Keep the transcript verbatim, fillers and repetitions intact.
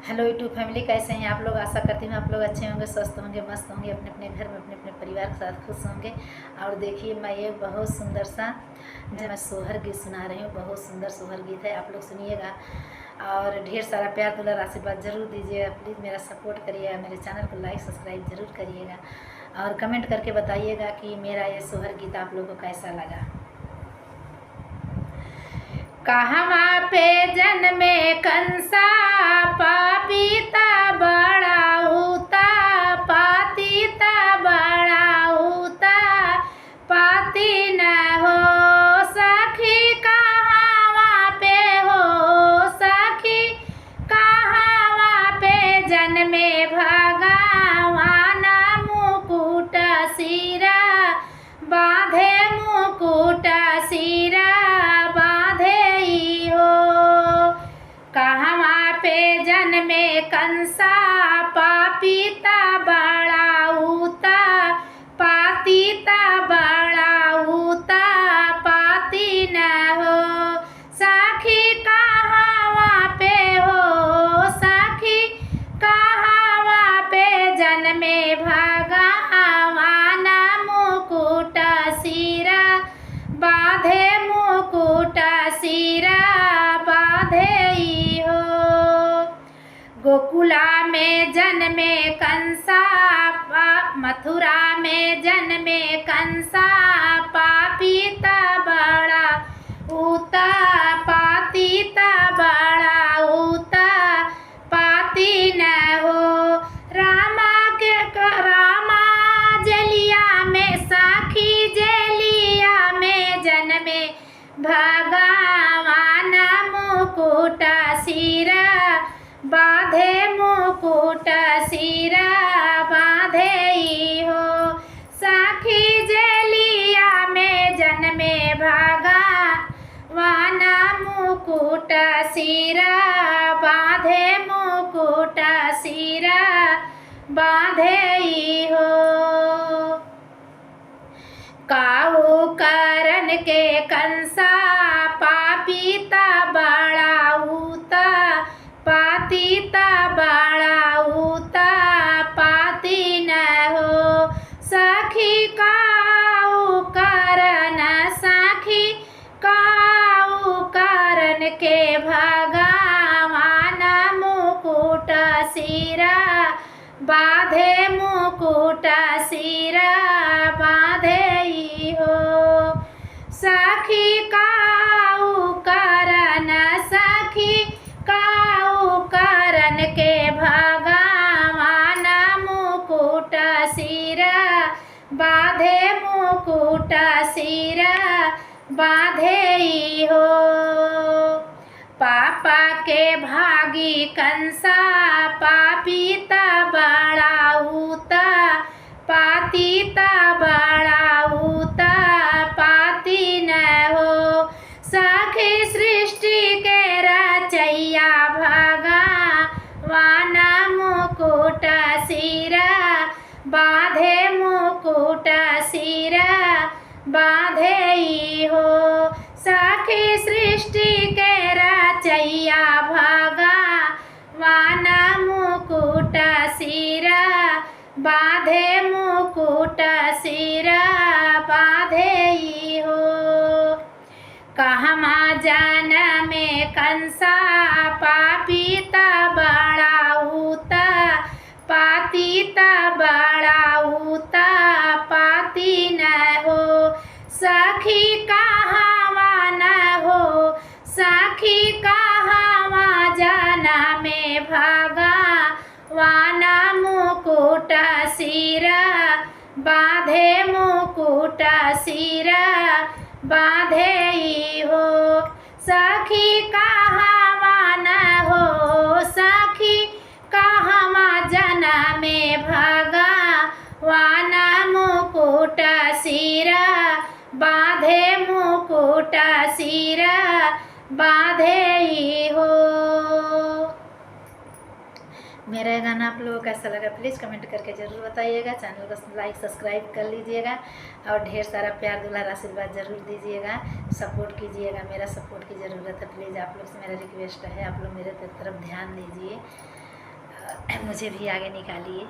Hello YouTube family, कैसे हैं आप लोग? आशा करती हूँ आप लोग अच्छे होंगे, स्वस्थ होंगे, मस्त होंगे, अपने अपने घर में अपने अपने परिवार के साथ खुश होंगे। और देखिए, मैं ये बहुत सुंदर सा जो मैं सोहर गीत सुना रही हूँ, बहुत सुंदर सोहर गीत है, आप लोग सुनिएगा और ढेर सारा प्यार, दुलार, आशीर्वाद जरूर दीजिएगा। Please मेरा support करिएगा, मेरे channel को like, subscribe जरूर करिएगा और comment करके बताइएगा कि मेरा ये सोहर गीत आप लोग को कैसा लगा। कहवा पे जन्मे कंसा, पापी त बड़ा उत्पाती, त बड़ा उत्पाती न हो। सखी कहवा पे हो, सखी कहवा पे जन्मे भगवान, मुकुट सिरा बाँधे, मुकुट सिरा बाँधे ई हो। कहवा पे जन्मे कंसा, पापी त बड़ा उत्पाती, त बड़ा उत्पाती न हो। सखी कहवा पे हो, सखी कहवा पे जन्मे भगवान, मुकुट सिरा बाँधे, मुकुट सिरा बाँधे ई हो। गोकुला में जन्मे कंसा, पा-, मथुरा में जन्मे कंसा, पापी त बड़ा उत्पाती, त बड़ा उत्पाती न हो। रामा के क-, रामा जेलिया में, सखी जेलिया में जन्मे भगवान, मुकुट सिरा बाँधे, मुकुट सिरा बाँधे ई हो। सखी जेलिया में जन्मे भगवान, मुकुट सिरा बाँधे, मुकुट सिरा बाँधे ई हो। काऊ करन के कंसा, पापी त बड़ा उत्पाती, त बड़ा उत्पाती न हो। सखी काऊ करन, सखी काऊ करन के भगवान, मुकुट सिरा बाँधे, मुकुट सिरा बाँधे ई हो। सखी काऊ करन, सखी काऊ करन के भगवान, मुकुट सिरा बाँधे, मुकुट सिरा बाँधे ई हो। पापा के भागी कंसा, पापी त बड़ा उत्पाती, त बड़ा उत्पाती न हो। सखी सृष्टि के रचैया भगवान, मुकुट सिरा बाँधे, मुकुट सिरा बाँधे ई हो। सखी सृष्टि के रचैया भगवान, मुकुट सिरा बाँधे, मुकुट सिरा बाँधे ई हो। कहमा जनमे कंसा, पापी त बड़ा उत्पाती, त बड़ा उत्पाती न हो। सखी कहवा न हो, सखी कहवा जनमे भगवान, मुकुट सिरा बाँधे, मुकुट सिरा बाँधे ई हो। सखी कहवा न हो, सखी कहवा जनमे भगवान, मुकुट सिरा बाँधे, मुकुट सिरा बाँधे ई हो। मेरा ये गाना आप लोगों को कैसा लगा, please comment करके ज़रूर बताइएगा। Channel को like, subscribe कर लीजिएगा और ढेर सारा प्यार, दुलार, आशीर्वाद ज़रूर दीजिएगा। Support कीजिएगा, मेरा support की ज़रूरत है। Please आप लोग से मेरा request है, आप लोग मेरे तरफ ध्यान दीजिए। मुझे भी आगे निकालिए।